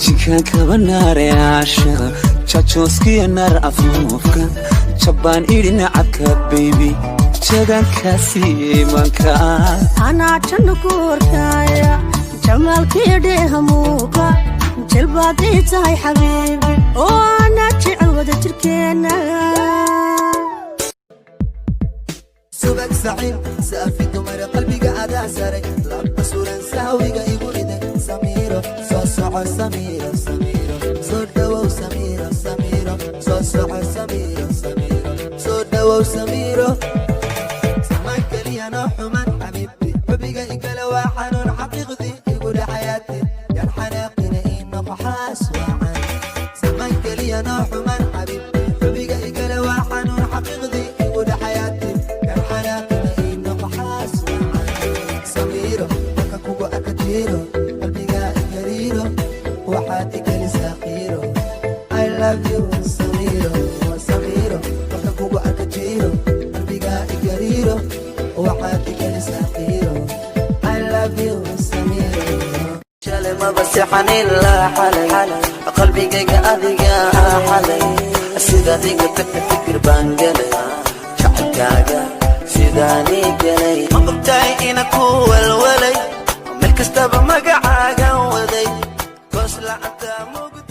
Jikaankaba naareyaasha, jajooskiya naar afuufka, jabbaan idhi nacabka, baby, jagankaasi imanka. Anaa janno ku horkaaya, jamaalkii dheeha muuqa, jilbaad ii tahay xabiibi, oo anaa jecel wada jirkeenna. Subag saciin saafi dumar, qalbiga adaa saray, labta suran sahwiga igu riday. Samiiro, soo soco. Samiiro, Samiiro, soo dhawow. Samiiro, Samiiro, soo soco. Samiiro, Samiiro, soo dhawow. Samiiro, samaan keliya noo xuman. Xabiibti, xubiga igala waa xanuun, xaqiiqdii igu dhaxayaati, yaan xanaaqina, ii noqo xaas wacan. Samaan keliya noo xuman. Xabiibti, xubiga igala waa xanuun, xaqiiqdii igu dhaxayaati, yaan xanaaqina, ii noqo xaas wacan. Samiiro, marka kugu arka jiiro, qalbiga igariiro, waxaad igelisaa qiiro. I love you, Samiiro. Samiiro, marka kugu arka jiiro, qalbiga igariiro, waxaad igelisaa qiiro. I love you, Samiiro. Shalay maba seexan ilaa xalay, qalbigayga adiga xalay. Sidaad iga tagta fikir baan galay, jacaylkaaga sidaanii galay. Ma ogtahay ina ku walwalay, meel kastaba magacaagan waday, goos lacagta mugdi.